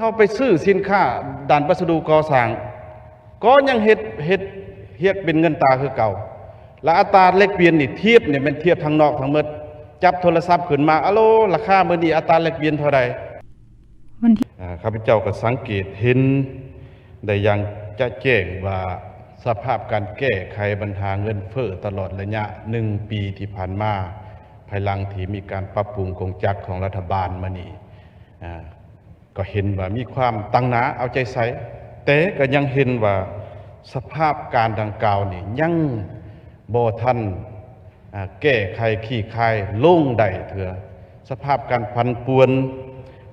ເຮົາໄປຊື້ສິນຄ້າດ້ານວັດສະດຸກໍ່ສ້າງ ກໍຍັງເຮັດ ເຮັດຮຽກເປັນເງິນຕາຄືເກົ່າ ແລະ ອັດຕາແລກປ່ຽນນີ້ທຽບນີ້ແມ່ນທຽບທັງນອກທັງໝົດ ຈັບໂທລະສັບຂຶ້ນມາ ອາໂລ ລາຄາມື້ນີ້ອັດຕາແລກປ່ຽນເທົ່າໃດ? ວັນທີ ອາ ຂ້າພະເຈົ້າກໍສັງເກດເຫັນໄດ້ຢ່າງຈະແຈ້ງວ່າ ສະພາບການແກ້ໄຂບັນຫາເງິນເຟີ້ຕະຫຼອດໄລຍະໜຶ່ງປີທີ່ຜ່ານມາ ພາຍຫຼັງທີ່ມີການປັບປຸງກົງຈັກຂອງລັດຖະບານມານີ້ ອາ ກໍເຫັນວ່າມີຄວາມຕັ້ງໜ້າເອົາໃຈໃສ່ ແຕ່ກໍຍັງເຫັນວ່າສະພາບການດັ່ງກ່າວນີ້ຍັງບໍ່ທັນ ອາ ແກ້ໄຂຄລີ້ຄາຍລົງໄດ້ເທື່ອ. ສະພາບການຜັນປວນ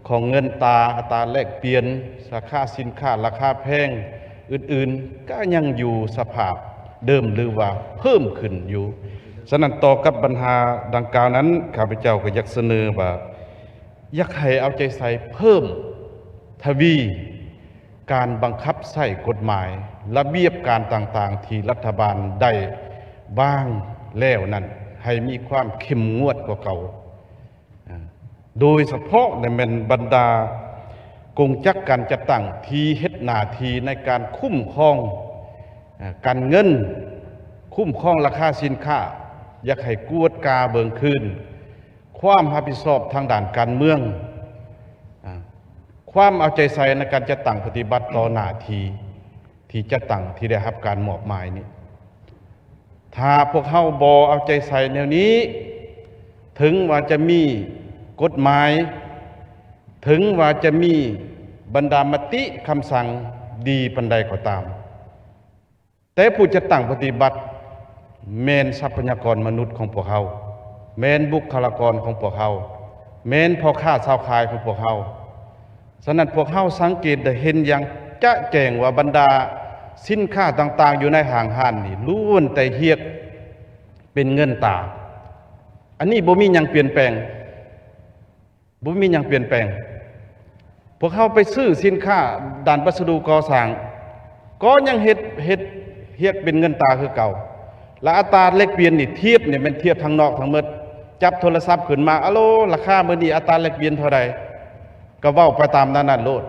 ຂອງເງິນຕາ, ອັດຕາແລກປ່ຽນ, ລາຄາສິນຄ້າ, ລາຄາແພງອື່ນໆ ກໍຍັງຢູ່ສະພາບເດີມ ຫຼືວ່າເພີ່ມຂຶ້ນຢູ່. ສະນັ້ນ, ຕໍ່ກັບບັນຫາດັ່ງກ່າວນັ້ນ, ຂ້າພະເຈົ້າກໍຢາກສະເໜີວ່າ ຢາກໃຫ້ເອົາໃຈໃສ່ເພີ່ມທະວີການບັງຄັບໃຊ້ກົດໝາຍ, ລະບຽບການຕ່າງໆ ທີ່ລັດຖະບານໄດ້ວາງແລ້ວນັ້ນ ໃຫ້ມີຄວາມເຂັ້ມງວດກວ່າເກົ່າ, ໂດຍສະເພາະແມ່ນບັນດາກົງຈັກການຈັດຕັ້ງທີ່ເຮັດໜ້າທີ່ໃນການຄຸ້ມຄອງການເງິນ, ຄຸ້ມຄອງລາຄາສິນຄ້າ, ຢາກໃຫ້ກວດກາເບິ່ງຄືນ ຄວາມຮັບຜິດຊອບທາງດ້ານການເມືອງ, ອາ, ຄວາມເອົາໃຈໃສ່ໃນການຈັດຕັ້ງປະຕິບັດຕໍ່ໜ້າທີ່ທີ່ຈັດຕັ້ງທີ່ໄດ້ຮັບການມອບໝາຍນີ້. ຖ້າພວກເຮົາບໍ່ເອົາໃຈໃສ່ແນວນີ້, ເຖິງວ່າຈະມີກົດໝາຍ, ເຖິງວ່າຈະມີບັນດາມະຕິຄຳສັ່ງດີປານໃດກໍຕາມ, ແຕ່ຜູ້ຈັດຕັ້ງປະຕິບັດແມ່ນຊັບພະຍາກອນມະນຸດຂອງພວກເຮົາ, ແມ່ນບຸກຄະລາກອນຂອງພວກເຮົາ, ແມ່ນພໍ່ຄ້າຊາວຂາຍຂອງພວກເຮົາ. ສະນັ້ນພວກເຮົາສັງເກດໄດ້ເຫັນຢ່າງຈະແຈ້ງວ່າບັນດາສິນຄ້າຕ່າງໆຢູ່ໃນຫ້າງຮ້ານນີ້ ລ້ວນແຕ່ຮຽກເປັນເງິນຕາ. ອັນນີ້ບໍ່ມີຫຍັງປ່ຽນແປງ. ບໍ່ມີຫຍັງປ່ຽນແປງ. ພວກເຮົາໄປຊື້ສິນຄ້າດ້ານວັດສະດຸກໍ່ສ້າງ ກໍຍັງເຮັດ ເຮັດຮຽກເປັນເງິນຕາຄືເກົ່າ ແລະ ອັດຕາແລກປ່ຽນນີ້ທຽບນີ້ແມ່ນທຽບທັງນອກທັງໝົດ. ຈັບໂທລະສັບຂຶ້ນມາ ອາໂລ ລາຄາມື້ນີ້ອັດຕາແລກປ່ຽນເທົ່າໃດ? ກໍເວົ້າໄປຕາມນັ້ນໆໂລດ.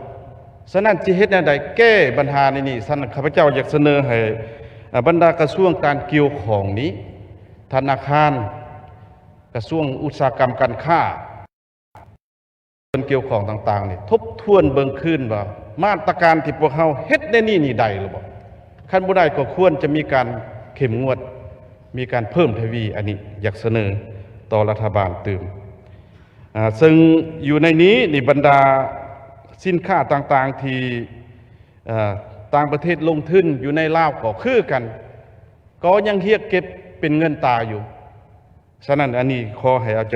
ສະນັ້ນຊິເຮັດແນວໃດແກ້ບັນຫານີ້? ສະນັ້ນຂ້າພະເຈົ້າຢາກສະເໜີໃຫ້ ອາ ບັນດາກະຊວງການກ່ຽວຂ້ອງນີ້ ທະນາຄານ, ກະຊວງອຸດສາຫະກຳການຄ້າ, ສ່ວນກ່ຽວຂ້ອງຕ່າງໆນີ້ ທົບທວນເບິ່ງຄືນວ່າ ມາດຕະການທີ່ພວກເຮົາເຮັດໃນນີ້ນີ້ໄດ້ຫຼືບໍ່? ຄັນບໍ່ໄດ້ກໍຄວນຈະມີການເຂັ້ມງວດ, ມີການເພີ່ມທະວີ. ອັນນີ້ຢາກສະເໜີຕໍ່ລັດຖະບານຕື່ມ. ອາ, ເຊິ່ງຢູ່ໃນນີ້ນີ້ ບັນດາສິນຄ້າຕ່າງໆທີ່ ເອີ ຕ່າງປະເທດລົງທຶນຢູ່ໃນລາວກໍຄືກັນ, ກໍຍັງຮຽກເກັບເປັນເງິນຕາຢູ່. ສະນັ້ນ ອັນນີ້ຂໍໃຫ້ເອົາໃຈ